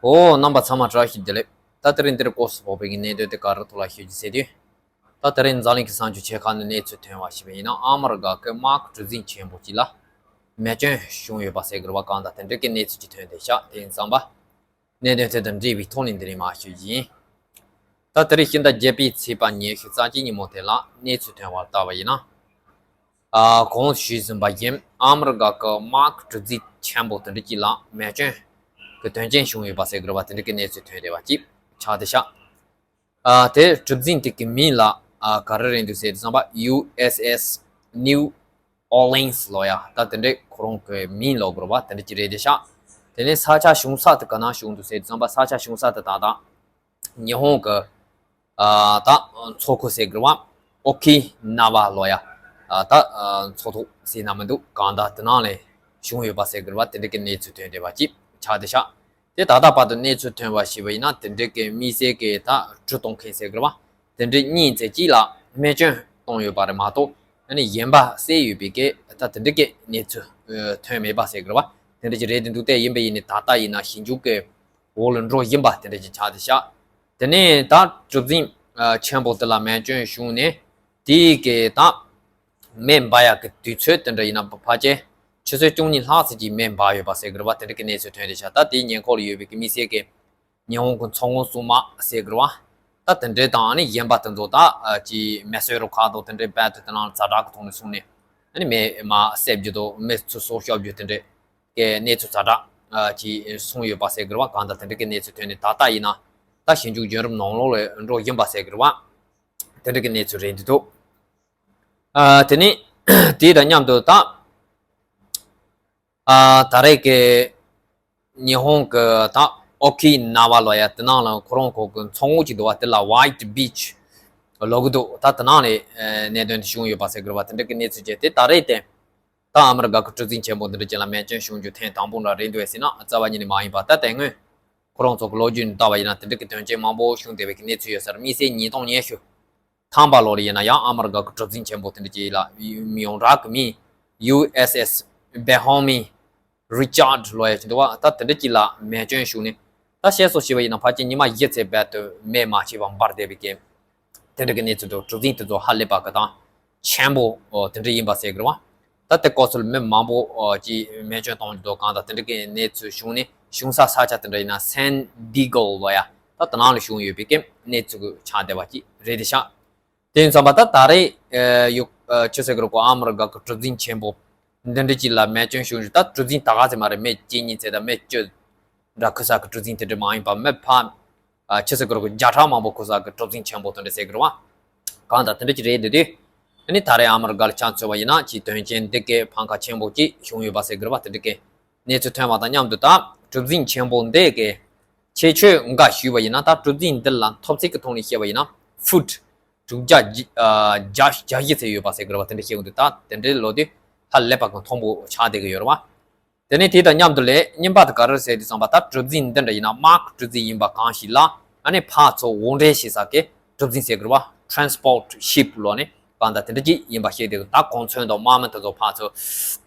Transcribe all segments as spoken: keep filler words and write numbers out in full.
ཨོ། རྣམ་པ་ཚང་མ་བཀྲ་ཤིས་བདེ་ལེགས། ད་དེ་རིང་འདིར་སྐོར་སུ་ཕོག་པའི་གནད་དོན་དེ་ག་རེ་ཐོག་ལ་ཤོད་རྒྱུ་ཟེར་དུས། ད་དེ་རིང་འཛམ་གླིང་གི་གསར་འགྱུར་ཆེ་ཁག་ནས་གནས་ཚུལ་ཐོན་པ་ཞིག་ཡིན་ན། ཨ་མ་རི་ཀ་གི་དམག་གྲུ་གཟིངས་ཆེན་པོ་གཅིག་ལ་མེ་སྐྱོན་བྱུང་ཡོད་པ་ཟེར་གི་རེད་བ། གང་ལྟར་དེ་འདྲ་གི་གནས་ཚུལ་ཅིག་ཐོན་བསྡད་ཤག་དེ་ཡིན་ཙང་པ། གནད་དོན་དེ་དང་འབྲེལ་བའི་ཐོག་ནས་འདི་རིང་མར་ཞུ་རྒྱུ་ཡིན། ད་དེ་རིང་ཕྱི་ཟླ་བརྒྱད་པའི་ཚེས་པ་ཉི་ཤུ་རྩ་གཅིག་ཉིན་མོ་དེ་ལ་གནས་ཚུལ་ཐོན་པར་ལྟ་བ་ཡིན་ན། ཨ། གོང་ཞུས་ཟིན་པ་བཞིན་ཨ་མི་རི་ཀ་གི་དམག་གྲུ་གཟིངས་ཆེན་པོ་དེ་འདྲ་གཅིག་ལ་མེ་སྐྱོན་གྱི་དོན་རྐྱེན་བྱུང་ཡོད་པ་ཟེར་གི་རེད་བ། དེ་འདྲ་གི་གནས་ཚུལ་ཐོན་བསྡད་པ་ཅིག་ཆགས་བསྡད་ཤག་ཨ། དེ་གྲུ་གཟིངས་དེ་གི་མིང་ལ། ཨ། ག་རེ་རེད་འདུག་ཟེར་དུས་ཙམ་པ་ཡུ་ཨེས་ཨེས་New Orleans ལབ་ཡ། ད་དེ་འདྲའི་ཁོ་རང་གི་མིང་ལབ་དགོས་རེད་བ། དེ་འདྲ་ཅིག་རེད་བསྡད་ཤག་དེ་ནས་ས་ཆ་བྱུང་ས་དེ་ག་ན་བྱུང་འདུག་ཟེར་དུས་ཙམ་པ། ས་ཆ་བྱུང་ས་དེ་ད་ལྟ་ཉི་ཧོང་གི། ཨ། ད་མཚོ་ཁུལ་ཟེར་གི་རེད་བ། ཨོ་ཁི་ན་བ་ལབ་ཡ། ཨ། ད་མཚོ་ཐོག་ཟེར་ན་མི་འདུག་གང་ལྟར་དེ་ནང་ལ་བྱུང་ཡོད་པ་ཟེར་གི་རེད་བ། དེ་འདྲ་གི་གནས་ཚུལ་ཐོན་བསྡད་པ་ཅིག་ཆགས་བསྡད་ཤག་དེ་ད་ལྟ་བར་དུ་གནས་ཚུལ་ཐོན་པ་ཞིག་ཡིན་ན། དེ་འདྲའི་གི་དམིགས་བསལ་གྱི་ད་གྲུ་གཏོང་མཁན་ཟེར་གི་རེད་བ། དེ་འདྲའི་གཉིས་ཙམ་གཅིག་ལ་རྨས་སྐྱོན་བཏང་ཡོད་པ་རེད་མ་གཏོགས། ཨ་ནི་གཞན་པ་བསད་ཡོད་པའི་གི་ད་དེ་འདྲའི་གི་གནས་ཚུལ་ཨ་ཐོན་མེད་པ་ཟེར་གི་རེད་བ། དེ་འདྲ་ཅིག་རེད་དེ་འདུག་དེ་ཡིན་པ་ཡིན་ནའི་ད་ལྟ་ཡིན་ན་ཞིབ་འཇུག་གི་འོག་ལ་འགྲོ་བཞིན་པ་དེ་འདྲ་ཅིག་ཆགས་བསྡད་ཤག་དེ་ནས་ད་གྲུ་གཟིངས་ཨ་ཆེན་པོ་དེ་ལ་མེ་སྐྱོན་བྱུང་ནས། དེའི་གི་ད་མེ་འབར་ཡག་གི་དུས་ཚོད་དེ་འདྲ་ཡིན་ན་ཕལ་ཆེར་ཆུ་ཚོད་བཅུ་གཉིས་ལྷག་ཙམ་གྱི་མེ་འབར་ཡོད་པ་ཟེར་གི་རེད་བ། དེ་འདྲ་གི་གནས་ཚུལ་ཐོན་བསྡད་ཤག་ད་དེའི་ཉེ་འཁོར་ལ་ཡོད་པའི་གི་དམིགས་བསལ་གྱི་ཉི་ཧོང་གི་མཚོ་སྔོན་སྲུང་དམག་ཟེར་གི་རེད་བ། ད་དེ་འདྲ་དང་ཨ་ནི་གཞན་པ་དེ་ཚོ་ད་ཨ་ཅིག་མེ་གསོད་རུ་ཁག་དང་དེ་འདྲའི་རྦད་དེ་དེ་ནང་ཛ་དྲག་གི་ཐོག་ནས་སོང་ནས། ཨ་ནི་མེ་མར་བསད་རྒྱུ་དང་མེ་ཚུར་སྲོག་སྐྱོབ་རྒྱུ་དེ་འདྲའི་གི་གནས་ཚུལ་ཛ་དྲག་ཨ་ཅིག་སོང་ཡོད་པ་ཟེར་གི་རེད་བ། གང་ལྟར་དེ་འདྲ་གི་གནས་ཚུལ་ཐོན་ནས་ད་ལྟ་ཡིན་ན་ད་ཞིབ་འཇུག་བརྒྱུད་རིམ་ནང་ལོགས་ལ་འགྲོ་བཞིན་པ་ཟེར་གི་རེད་བ། དེ་འདྲ་གི་གནས་ཚུལ་རེད་འདུག་ཨ། དེ་ནས་དེ་དང་མཉམ་དུ་ད། ཨ། ད་རེས་ཀྱི་ཉི་ཧོང་གི་ད་ཨོ་ཁི་ན་བ་ལབ་ཡ་དེ་ནང་ལ་ཁོ་རང་ཁོ་གི་མཚོ་ངོས་ཅིག་འདུག་བ། དེ་ལ་White Beach ལབ་གི་འདུག་ད་དེ་ནང་ལ་ཨ་གནད་དོན་དེ་བྱུང་ཡོད་པ་ཟེར་གི་རེད་བ། དེ་འདྲ་གི་གནས་ཚུལ་བྱས་ཏེ་ད་རེས་དེ་ད་ཨ་མི་རི་ཀ་གི་གྲུ་གཟིངས་ཆེན་པོ་འདི་འདྲ་ཅིག་ལ་མེ་སྐྱོན་བྱུང་རྒྱུ་ཐེངས་དང་པོ་འདྲ་རེད་འདུག་ཟེར་ན་རྩ་བ་ཉིད་ནས་མ་ཡིན་པ། ད་དེ་སྔོན་ཁོ་རང་ཚོ་གི་ལོ་རྒྱུས་ནས་བལྟས་པ་ཡིན་ན་དེ་འདྲ་གི་དོན་རྐྱེན་མང་པོ་བྱུང་བསྡད་པའི་གི་གནས་ཚུལ་ཡོད་ས་རེད། དམིགས་བསལ་ཉིས་སྟོང་ཉི་ཤུ་ཐམ་པ་ལོ་ལ་ཡིན་ན་ཡང་ཨ་མི་རི་ཀ་གི་གྲུ་གཟིངས་ཆེན་པོ་དེ་འདྲ་ཅིག་ལ་ཡོངས་གྲགས་ཀྱི་མིང་ཡུ་ཨེས་ཨེས་བྷེ་ཧོ་མི་རི་ཅར་ལབ་ཡ་ཅིག་འདུག་བ། ད་དེ་འདྲ་ཅིག་ལ་མེ་སྐྱོན་བྱུང་ནས། ད་བཤད་སྲོལ་བྱས་པ་ཡིན་ན་ཕལ་ཆེར་ཉི་མ་བཞི་ཙམ་རྦད་དེ་མེ་མ་ཆད་པར་འབར་བསྡད་པའི་གི་དེ་འདྲ་གི་གནས་ཚུལ་འདུག་གྲུ་གཟིངས་དེ་ཚོ་ཧ་ལས་པ་གི་དང་ཆེན་པོ་དེ་འདྲ་ཡིན་པ་ཟེར་གི་རེད་བ། ད་དེ་སྐབས་སུ་ལ་མི་མང་པོ་ཅིག་མེ་སྐྱོན་གཏོང་རྒྱུ་འདུག་གང་ལྟར་དེ་འདྲ་གི་གནས་ཚུལ་བྱུང་ནས། བྱུང་ས་ས་ཆ་དེ་འདྲ་ཡིན་ན་སན་ཌི་ཨེ་གོ་ལབ་ཡ། ད་དེ་ནང་ལ་བྱུང་ཡོད་པའི་གི་གནས་ཚུལ་ཆགས་བསྡད་པ་ཅིག་རེད་དེ་ཤག་དེ་ཡིན་ཙང་པ་ད་ད་རེས་ཨ་ཡུ་ཨ་ཆི་ཟེར་གི་རེད་གོ་ཨ་མི་རི་ཀ་གི་གྲུ་གཟིངས་ཆེན་པོ་འདི་འདྲ་ཅིག་ལ་མེ་སྐྱོན་བྱུང་རྒྱུ། ད་གྲུ་གཟིངས་ད་ག་ཚོད་མ་རེད། མེ་གཅིག་གཉིས་ཚོད་དང་མེ་བཅུ་འདྲ་འཁོར་ས་གི་གྲུ་གཟིངས་དེ་འདྲ་མ་ཡིན་པ། མི་ཕ་ཨ་ཆི་ཟེར་གི་རེད་གོ་བརྒྱ་ཕྲག་མང་པོ་འཁོར་ས་གི་གྲུ་གཟིངས་ཆེན་པོ་དེ་འདྲ་ཟེར་གི་རེད་བ། གང་ལྟར་དེ་འདྲ་ཅིག་རེད་འདུག་དུས། ཨ་ནི་ད་རེས་ཨ་མི་རི་ཀ་ལ་ཆ་མཚོན་པ་ཡིན་ན་ཅིག་དོན་རྐྱེན་འདི་གའི་ཕམ་ཁ་ཆེན་པོ་ཅིག་བྱུང་ཡོད་པ་ཟེར་གི་རེད་བ། དེ་འདྲ་གི་གནས་ཚུལ་ཐོན་པ་དང་མཉམ་དུ་ད་གྲུ་གཟིངས་ཆེན་པོ་འདི་གི་ཁྱད་ཆོས་འགའ་ཞུས་པ་ཡིན་ན། ད་གྲུ་གཟིངས་འདི་ལ་མཐོ་ཚད་ཀྱི་ཐོག་ནས་བཤད་པ་ཡིན་ན་ཕུཊ་དྲུག་བརྒྱ་བརྒྱ་བཞི་ཙམ་ཡོད་པ་ཟེར་གི་རེད་བ། དེ་འདྲ་བཤད་ཀྱི་འདུག་ད་དེ་འདྲའི་ལོ་དུས་ཧ་ལས་པ་གི་མཐོན་པོ་ཆགས་བསྡད་ཀྱི་ཡོད་རེད་བ། དེ་ནས་དེ་དང་མཉམ་དུ་ལས་གཉིས་པ་དེ་ག་རེ་ཟེར་དུས་ཙམ་པ། ད་གྲུ་གཟིངས་འདི་འདྲ་ཡིན་ན་དམག་གི་གྲུ་གཟིངས་ཡིན་པ་གང་ཞིག་ལ་ཨ་ནི་ཕར་ཚུར་དབོར་འདྲེན་བྱེད་ས་གི་གྲུ་གཟིངས་ཟེར་གི་རེད་བ། Transport Ship ལབ་ནས་གང་ལྟར་དེ་འདྲ་ཅིག་ཡིན་པ་བཤད་དེ། ད་གོ་མཚོན་དང་དམག་མི་དེ་ཚོ་ཕར་ཚུར་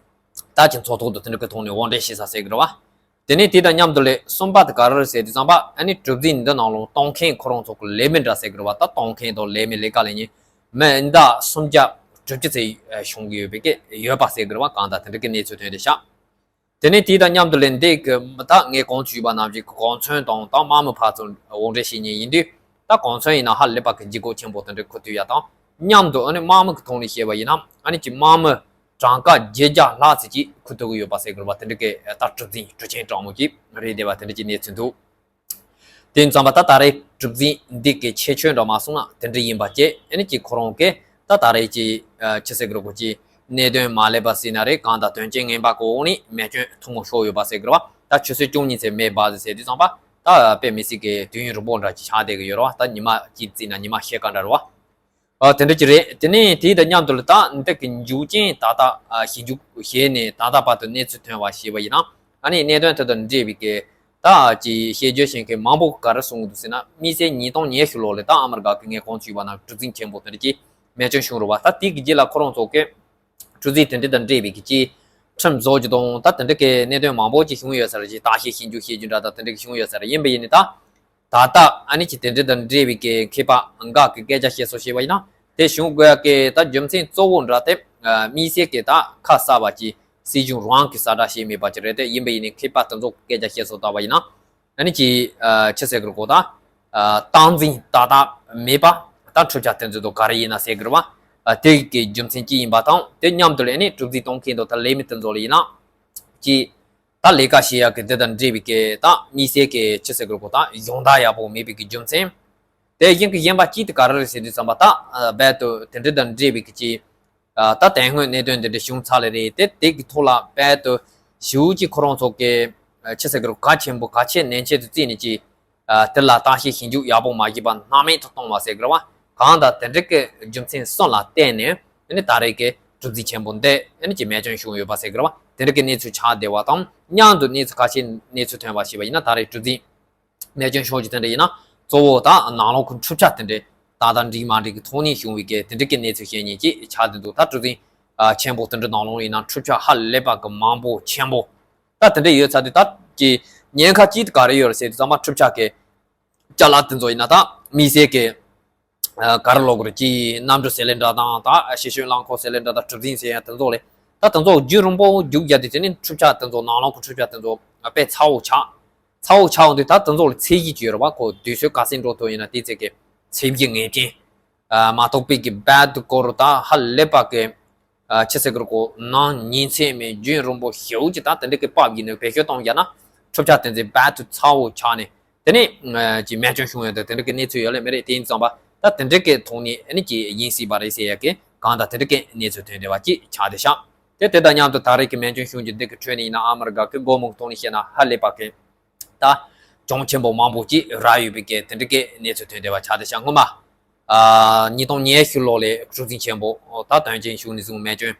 ད་ཅིག་མཚོ་ཐོག་ཏུ་དེ་འདྲ་གི་ཐོག་ནས་དབོར་འདྲེན་བྱེད་ས་ཟེར་གི་རེད་བ། དེ་ནས་དེ་དང་མཉམ་དུ་ལས་གསུམ་པ་དེ་ག་རེ་ཟེར་དུས་ཙམ་པ། ཨ་ནི་གྲུ་གཟིངས་འདི་ནང་ལ་གཏོང་མཁན་ཁོ་རང་ཚོ་གི་ལས་མི་འདྲ་ཟེར་གི་རེད་བ། ད་གཏོང་མཁན་དང་ལས་མི་ལས་ཀ་ལས་མཁན་མི་ཨིན་ད་སུམ་བརྒྱ་དྲུག་ཅུ་ཙམ་བྱུང་གི་ཡོད་པའི་གི་ཡོད་པ་ཟེར་གི་རེད་བ། གང་ལྟར་དེ་འདྲ་གི་གནས་ཚུལ་ཐོན་བསྡད་ཤག་དེ་ནས་དེ་དང་མཉམ་དུ་ལས་འདི་གི་ད་ངས་གོང་དུ་ཞུས་པ་ནང་བཞིན་གོ་མཚོན་དང་ད་དམག་མི་ཕར་ཚུར་དབོར་འདྲེན་བྱེད་མཁན་ཡིན་དུས། ད་གོ་མཚོན་ཡིན་ན་ཧ་ལས་པ་གི་འཇིགས་སྐུལ་ཆེན་པོ་དེ་འདྲ་འཁུར་ཐུབ་ཡ་དང་མཉམ་དུ། ཨ་ནི་དམག་མི་གི་ཐོག་ནས་བཤད་པ་ཡིན་ན་ཨ་ནི་ཅིག་དམག་མི་གྲངས་ཀ་བརྒྱད་བརྒྱ་ལྷག་ཙམ་ཅིག་འཁུར་ཐུབ་ཀྱི་ཡོད་པ་ཟེར་གི་རེད་བ། དེ་འདྲ་གི་ད་གྲུ་གཟིངས་གྲུ་ཆེན་གྲགས་མོ་ཅིག་རེད་བསྡད་པ་དེ་འདྲ་ཅིག་གནས་ཚུལ་འདུག་དེ་ཡིན་ཙང་པ་ད་ད་རེས་གྲུ་གཟིངས་འདི་གི་ཁྱད་ཆོས་འདྲ་མ་སོང་ན་དེ་འདྲ་ཡིན་པ་བཅས། ཨ་ནི་ཅིག་ཁོ་རང་གི་ད་ད་རེས་ཀྱི་ཨ་ཆི་ཟེར་གི་རེད་གོ་ཅིག་གནད་དོན་མ་ལེགས་པ་ཟེར་ན་རེད། གང་ལྟར་དོན་རྐྱེན་ངན་པ་གི་འོག་ནས་མེ་སྐྱོན་ཐུང་ངུ་ཤོར་ཡོད་པ་ཟེར་གི་རེད་བ། ད་ཆུ་ཚོད་བཅུ་གཉིས་ཚེ་མེ་འབར་ཟེར་ཟེར་དུས་ཙམ་པ་ད་དཔེ་མི་སྲིད་ཀྱི་དུས་ཡུན་རིང་པོ་འདྲ་ཅིག་ཆགས་བསྡད་གི་ཡོད་རེད་བ། ད་ཉི་མ་གཅིག་བརྩིས་ན་ཉི་མ་ཕྱེད་ཀ་འདྲ་རེད་བ། ཨ་དེ་འདྲ་ཅིག་རེད། དེ་ནས་དེ་དང་མཉམ་དུ་ལ་ད་འདི་གི་འཇུག་རྐྱེན་ད་ལྟ་ཨ་ཞིབ་འཇུག་བྱས་ནས་ད་ལྟ་བར་དུ་གནས་ཚུལ་ཐོན་པ་ཞེས་པ་ཡིན་ན། ཨ་ནི་གནད་དོན་དེ་དང་འབྲེལ་བའི་གི་ད་ཅིག་བཤད་རྒྱུ་བྱེད་མཁན་མང་པོ་ག་རེ་གསུང་གི་འདུག་ཟེར་ན། དམིགས་བསལ་ཉིས་སྟོང་ཉི་ཤུ་ལོ་ལ་ད་ཨ་མི་རི་ཀ་གི་ངས་གོང་དུ་ཞུས་པ་ནང་གྲུ་གཟིངས་ཆེན་པོ་དེ་འདྲ་ཅིག་མེ་སྐྱོན་བྱུང་རེད་བ། ད་དེ་གི་རྗེས་ལ་ཁོ་རང་ཚོ་གི་གྲུ་གཟིངས་དེ་འདྲ་དང་འབྲེལ་བའི་གི་ཅིག་ ཁྲིམས་བཟོ་རྒྱུ་དང་ད་དེ་འདྲ་གི་གནད་དོན་མང་པོ་ཅིག་བྱུང་ཡོད་ས་རེད། ཅིག་བརྟག་དཔྱད་ཞིབ་འཇུག་བྱེད་རྒྱུ་འདྲ་ད་དེ་འདྲ་གི་བྱུང་ཡོད་ས་རེད། ཡིན་པ་ཡིན་ནི་ད། ད་ལྟ་ཨ་ནི་ཅིག་དེ་འདྲ་དང་འབྲེལ་བའི་གི་མཁས་པ་འགའ་གི་སྐད་ཆ་བཤད་སྲོལ་བཤད་པ་ཡིན་ན། དེ་བྱུང་དགོས་ཡ་གི་ད་རྒྱུ་མཚན་གཙོ་བོ་འདྲ་དེ་དམིགས་བསལ་གི་ད་ཁ་གསར་པ་ཅིག་སྲིད་གཞུང་རང་གི་གསལ་བསྒྲགས་བྱས་མེད་པ་ཅིག་རེད། དེ་ཡིན་པ་ཡིན་ནི་མཁས་པ་དེ་ཚོ་གི་སྐད་ཆ་བཤད་སྲོལ་ལྟ་བ་ཡིན་ན། ཨ་ནི་ཅིག་ཆི་ཟེར་གི་རེད་གོ། ད་སྟངས་འཛིན་ཏག་ཏག་མེད་པ། ད་འཁྲུག་ཆ་དེ་ཚོ་དང་ག་རེ་ཡིན་ན་ཟེར་གི་རེད་བ། དེ་གི་རྒྱུ་མཚན་གཅིག་ཡིན་པ་དང་དེ་མཉམ་དུ་ལ་ཨ་ནི་གྲུ་གཟིངས་གཏོང་མཁན་དང་ད་ལས་མི་དེ་ཚོ་ལ་ཡིན་ན། ཅིག་ད་ལས་ཀ་བྱེད་ཡག་གི་དེ་དང་འབྲེལ་བའི་གི་ད་དམིགས་བསལ་གི་ཆི་ཟེར་གི་རེད་གོ། ད་སྦྱོང་བརྡར་ཡག་པོ་མེད་པའི་གི་རྒྱུ་མཚན། དེ་ཡིན་གི་གཞན་པ་གཅིག་དེ་ག་རེ་རེད་ཟེར་དུས་ཙམ་པ་ད་རྦད་དེ་དེ་འདྲ་དང་འབྲེལ་བའི་གི་ཅིག་ད་དེ་སྔོན་གནད་དོན་འདི་འདྲ་བྱུང་ཚར་ལེ་རེད། དེ་དེ་གི་ཐོག་ལ་རྦད་དེ་ཞེ་པོ་ཅིག་ཁོ་རང་ཚོ་གི་ཆི་ཟེར་གི་རེད། གལ་ཆེན་པོ་གལ་ཆེ་ནན་ཆེད་དུ་བརྩིས་ནས་ཅིག་དེ་ལ་བརྟག་དཔྱད་ཞིབ་འཇུག་ཡག་པོ་མ་བྱས་པ་སྣང་མེད་དུ་གཏོང་བ་ཟེར་གི་རེད་བ། གང་ལྟར་དེ་འདྲ་གི་རྒྱུ་མཚན་གསུམ་ལ་བརྟེན་ནས་ཨ་ནི་ད་རེས་ཀྱི་གྲུ་གཟིངས་ཆེན་པོ་འདི་ཨ་ནི་ཅིག་རྨས་སྐྱོན་བྱུང་ཡོད་པ་ཟེར་གི་རེད་བ། དེ་འདྲ་གི་གནས་ཚུལ་ཆགས་བསྡད་པ་དང་མཉམ་དུ་གནས་ཚུལ་ཁ་ཤས་གནས་ཚུལ་ཐོན་པ་ཞིག་ཡིན་ན་ད་རེས་གྲུ་གཟིངས་རྨས་སྐྱོན་བྱུང་རྒྱུ་དེ་འདྲ་ཡིན་ན་གཙོ་བོ་ད་ནང་ལོགས་ཀྱི་འཁྲུག་ཆ་དེ་འདྲ་ཏག་ཏག་འགྲིག་མ་འགྲིག་གི་ཐོག་ནས་བྱུང་བའི་གི་དེ་འདྲ་གི་གནས་ཚུལ་ཞིག་ཡིན་གྱི་ཆགས་བསྡད་འདུག་ད་གྲུ་གཟིངས་ཆེན་པོ་དེ་འདྲ་ནང་ལོགས་ཡིན་ན་འཁྲུག་ཆ་ཧ་ལས་པ་གི་མང་པོ་ཆེན་པོ། ད་དེ་འདྲ་ཡོད་ཚར་དུས་ད་ཀྱི་ཉེན་ཁ་ཅིག་ག་རེ་ཡོད་རེད་ཟེར་དུས་ཚང་མ་འཁྲུག་ཆ་གི་ཅ་ལག་དེ་ཚོ་ཡིན་ན་ད་དམིགས་བསལ་གི་ག་རེ་ལབ་དགོས་རེད། ཀྱི་གནམ་གྲུ་ཟེར་ལེ་འདྲ་དང་ད་ཤི་གསོན་རླངས་འཁོར་ཟེར་ལེ་འདྲ་དང་གྲུ་གཟིངས་ཟེར་ཡ་དེ་ཚོ་ལས་ད་དེ་ཚོ་རྒྱུན་རིང་པོ་རྒྱུག་རྒྱག་དུས་དེ་ནི་འཁྲུག་ཆ་དེ་ཚོ་ནང་ལོགས་ཀྱི་འཁྲུག་ཆ་དེ་ཚོ་དཔེ་ཚ་བོ་ཆགས། ཚ་བོ་ཆགས་འོང་དུས་ད་དེ་ཚོ་ལ་ཚད་གཞི་ཅིག་ཡོད་རེད་བ། ཁོ་དུས་ཚོད་ག་ཚོད་འགྲོ་ཐུབ་ཡིན་ན་དེ་ཚད་ཀྱི་ཚད་གཞི་ངེས་ཅན། མ་གཏོགས་པའི་གི་རྦད་དེ་སྐོར་ད་ཧ་ལས་པ་གི་ཆི་ཟེར་གི་རེད་གོ། ནང་ཉིན་མཚན་མེད་རྒྱུན་རིང་པོ་ཞེ་པོ་ཅིག་ད་དེ་འདྲ་གི་བབས་ཡིན་ནོ་བེད་སྤྱོད་གཏོང་རྒྱུ་ན་འཁྲུག་ཆ་དེ་ཚོ་རྦད་དེ་ཚ་བོ་ཆགས་ནས་དེ་ནས་ཅིག་རྨས་སྐྱོན་བྱུང་ཡོད་དེ་དེ་འདྲ་གི་གནས་ཚུལ་ཡོད་ལེ་མེད་རེད། དེ་ཡིན་ཙང་པ་ད་དེ་འདྲ་གི་ཐོག་ནས་ཨ་ནི་ཅིག་ཡིན་སྲིད་པ་རེད་ཟེར་ཡ་གི་གང་ལྟར་དེ་འདྲ་གི་གནས་ཚུལ་ཐོན་བསྡད་པ་ཅིག་ཆགས་བསྡད་ཤག་དེ་དེ་དང་མཉམ་དུ་ད་རེས་ཀྱི་རྨས་སྐྱོན་བྱུང་རྒྱུ་འདི་གི་ཁྲོད་ནས་ཡིན་ན་ཨ་མི་རི་ཀ་གི་སྒོར་མོ་གི་ཐོག་ནས་བཤད་ན་ཧ་ལས་པ་གི་ད་གྱོང་ཆེན་པོ་མང་པོ་ཅིག་རག་ཡོད་པའི་གི་དེ་འདྲ་གི་གནས་ཚུལ་ཐོན་བསྡད་པ་ཆགས་བསྡད་ཤག་སྔོན་མ་ཨ་ཉིས་སྟོང་ཉི་ཤུ་ལོ་ལས་གྲུ་གཟིངས་ཆེན་པོ་ད་དོན་རྐྱེན་བྱུང་ནས་བཟུང་རྨས་སྐྱོན་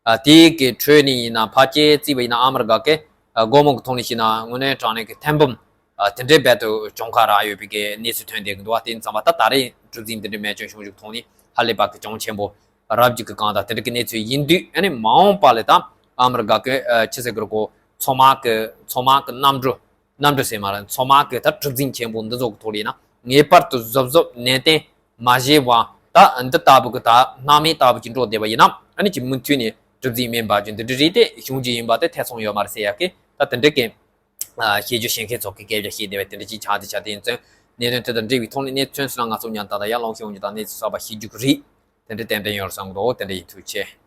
ཨ་དེའི་གི་ཁྲོད་ནས་ཡིན་ན་ཕལ་ཆེར་བརྩིས་པ་ཡིན་ན་ཨ་མི་རི་ཀ་གི་ཨ་སྒོར་མོ་གི་ཐོག་ནས་བཤད་ན་དངོས་གནས་དྲང་གནས་ཀྱི་ཐེར་འབུམ་ཨ་དེ་འདྲའི་རྦད་དེ་གྱོང་ཁ་རག་ཡོད་པའི་གི་གནས་ཚུལ་ཐོན་བསྡད་ཀྱི་འདུག་བ། དེ་ཡིན་ཙང་པ་ད་ད་རེས་གྲུ་གཟིངས་འདི་འདྲའི་རྨས་སྐྱོན་བྱུང་རྒྱུ་ཐོག་ནས་ཧ་ལས་པ་གི་གྱོང་ཆེན་པོ་རག་རྒྱུ་གི་གང་ལྟར་དེ་འདྲ་གི་གནས་ཚུལ་ཡིན་དུས་ཨ་ནི་མ་འོངས་པ་ལ་ད་ཨ་མི་རི་ཀ་གི་ཨ་ཆི་ཟེར་གི་རེད་གོ། མཚོ་དམག་གི་མཚོ་དམག་གི་གནམ་གྲུ་གནམ་གྲུ་ཟེར་མ་རེད། མཚོ་དམག་གི་ད་གྲུ་གཟིངས་ཆེན་པོ་འདི་ཚོ་གི་ཐོག་ལ་ཡིན་ན་ངེས་པར་དུ་གཟབ་གཟབ་ནན་ཏན་མ་བྱས་པ་ད་འདི་ལྟ་བུ་གི་ད་སྣང་མེད་ལྟ་བུ་ཅིག་འགྲོ་བསྡད་པ་ཡིན་ན་ཨ་ནི་ཅིག་མུ་མཐུད་ནས་གྲུ་གཟིངས་མེ་འབར་རྒྱུ་འདི་འདྲ་རེད་དེ་བྱུང་རྒྱུ་ཡིན་པ་དེ་ཐེ་ཚོམ་ཡོད་མ་རེད་ཟེར་ཡག་གི་ད་དེ་འདྲ་གི་ཨ་ཤེས་རྒྱུ་ཤེས་མཁན་ཚོ་གི་སྐད་ཆ་བཤད་བསྡད་པ་དེ་འདྲ་ཅིག་ཆགས་བསྡད་ཤག་དེ་ཡིན་ཙང་གནད་དོན་དེ་དང་འབྲེལ་བའི་ཐོག་ནས་གནས་ཚུལ་སོགས་ལ་ང་ཚོ་མཉམ་དུ་ད་ལྟ་ཡར་ལངས་ཤོག་ཡོང་རྒྱུ་དང་གནས་ཚུལ་གསར་པ་ཤེས་རྒྱུ་གི་རེད། དེ་འདྲ་ཏན་ཏན་ཡོང་རེད་བསམ་གི་འདུག་དེ་འདྲ་ཡིན། ཐུགས་རྗེ་ཆེ།